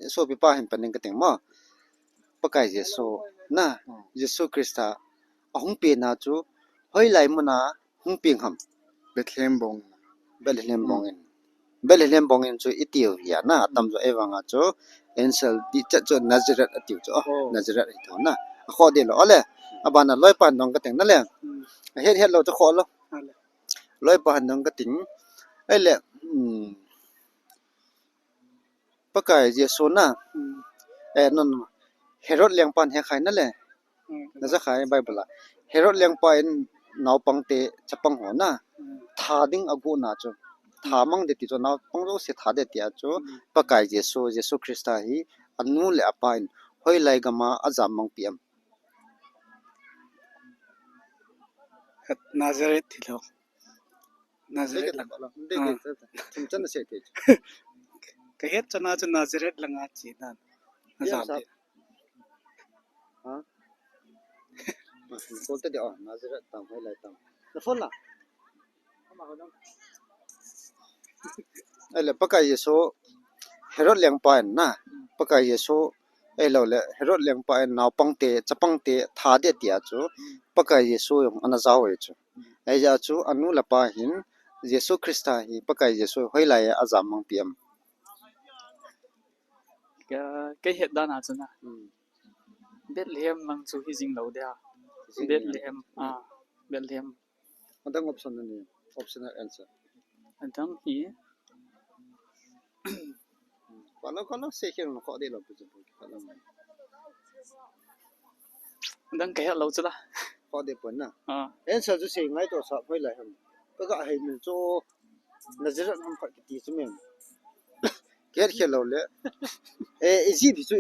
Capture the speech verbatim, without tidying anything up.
Sopipa hin pan ning kating mo. Pakai Jesu na, Jesu Christa ahung penna chu hoilai muna hung peng ham? Bethlehem bong. Bethlehem bong in. Bethlehem bong in chu itiu hia na, atam chu ei vanga chu answer dichat chu Nazareth atiu chu. Oh, Nazareth hi tho na. Akhoh deh lou ale. Abana loipa hin dong kating na le. Ahet het lou chu khoh lou. Loipa hin dong kating. Ahile, um, Pakai Jesu na. Eh, no, no. Herod lengpan hekhai na le. Najakhai Bible a. Herod lengpa in naopang te chapang ho na. Tha ding agoh na chu. Tha mang ding ti chu naopang jouse tha ding ti a chu. Pakai Jesu, Jesu Christa hi anu le apa in hoilai gam a ajam mang pi am? Nazareth ti lou. Nazareth lang. Kahet chana chu Nazareth langa che dan. Najam te. Ha? Call te de, oh, Nazareth tang, hoilai tang. Na phone la. Ahile Pakai Jesu Herod lengpa in na. Pakai Jesu ahilou le Herod lengpa in naopang te, chapang te tha ding ti a chu. Pakai Jesu jong ana jao e chu. Ahijeh chu anu le apa hin Jesu Christa hi Pakai Jesu hoilai a ajam mang pi am? Ka, kahet dan a chu na. Hmm. Bethlehem lang chu hi jing lou dia. Jing Bethlehem, ah, Bethlehem. Adang option na ni, optional answer. Adang hi. Kalo, kalo, sei khen na kho de lo pu chu. Adang kahet lou chu la. Kho de pon na. Ah. Answer chu sei ngai to sa hoilai ham? Kaga hei min chu Nazareth ham khat kiti chu min. Kahet khe lou le. Eh, Egypt chu